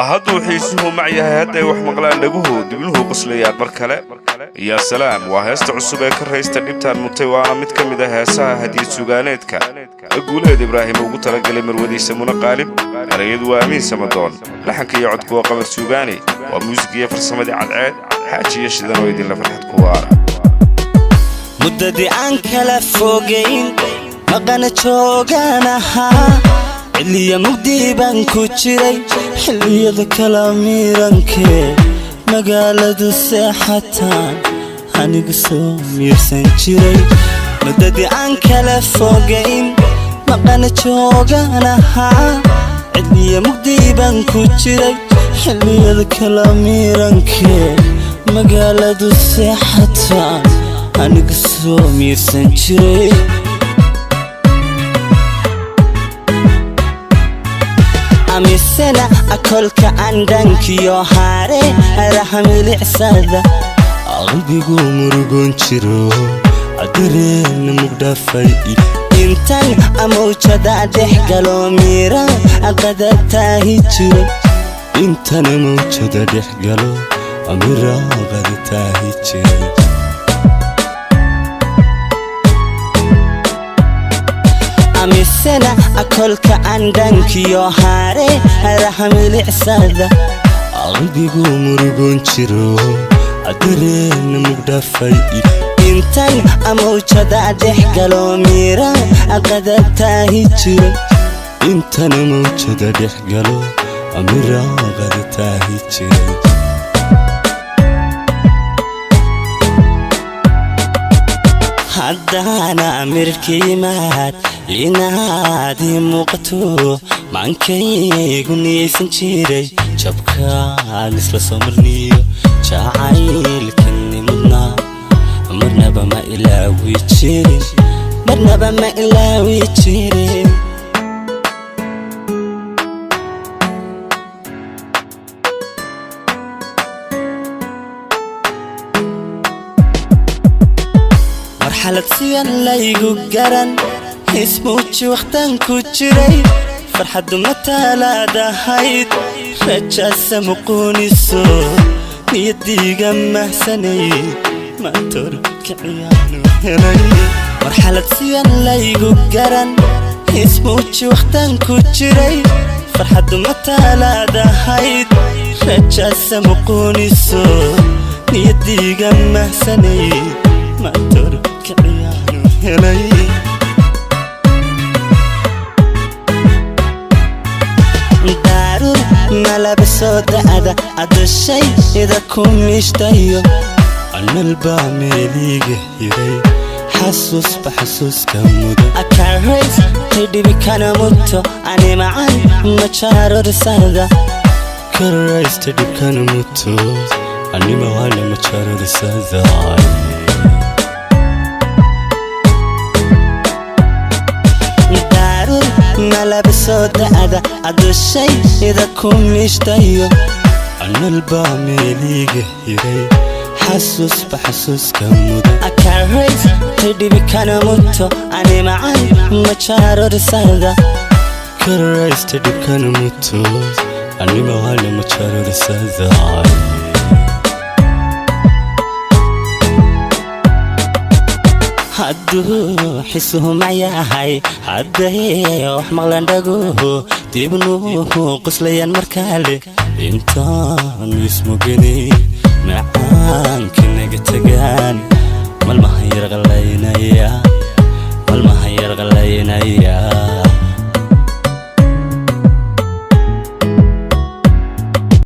Hadduu xiisuhu mac yahay, hadday wax maqlaan dhaguhu, dibnuhu qoslayaan mar kale. Yaa salaam! Waa heesta cusub ee ka raysta dhibtaan mutay, waana mid ka mid ah heesaha hadiyad sugaaneedka Guuleed Ibraahim ugu talagalay marwadiisa Muna Qaalib. Erayadu waa Amiin Samadoon, laxanka iyo codku waa Qamar Suugaani, waa muusig iyo farsamadii Cadceed Xaaji iyo Shidan oo idinla farxad ku waara. Muddadii aan kala fogayn, maqana joogaan ahaa, xilliya mugdi baan ku jiray, xilliyada kala miirankee magaaladu seexataan anigu soo miirsan jiray. Muddadii aan kala fogayn, maqana joogaan ahaa, xilliya mugdi baan ku jiray, xilliyada kala miirankee magaaladu seexataan anigu soo miirsan jiray. Amisena akolka andhankiyo haare rahamilicsada, qalbigu murugoon jiro, dareena mugdhaafay. Intan amawjada dhex galo, miira qada taahi jiray. Intana mawjada dhex galo, miraaqada taahi jiray. Amisena akolka andhankiyo haare rahamilicsada, qalbigu murugoon jiro, dareena mugdhaafay. Intan amawjada dhex galo, miira qada taahi jiray. Intana mawjada dhex galo, miraaqada taahi jiray. Haddaana mirkiimaad inaad ii muuqato, maankaygu niyaysan jiray, jabkaan isla soo marniyo jacaylkani mudnaa marnaba ma ilaawi jirin, marnaba ma ilaawi jirin. Marxalad siyan laygu garan, ismuuji wakhtaan ku jiray, farxaddu mataalaadahayd, rajaasa muquuniso niyadiiga mahsanay, matorkiciyaanu helay. Marxalad siyan laygu garan, ismuuji wakhtaan ku jiray, farxaddu mataalaadahayd, rajaasa muquuniso niyadiiga mahsanay, matorkiciyaanu helay. Daarur malaba soo da'da adashayda ku miishtayo. Analbaa meeliiga hiray, xasuusba xasuuska mudan. Akarays tidhibi kana muto, ani macan majarorsada. Karaysta dhibkana muto, animaana majarorsada. Daarur malaba soo da'da adashayda ku miishtayo. Analbaa meeliiga hiray, xasuusba xasuuska mudan. Akarays tidhibi kana muto, ani macan majarorsada. Karaysta dhibkana muto, animaana majarorsada. Hadduu xisuhu mayahay, hadday wax maqlaan dhaguhu, dibnuhu qoslayaan markaale, intaanu ismuganay macaanka naga tagaan, malmahan yarqalaynaya, malmahan yarqalaynaya.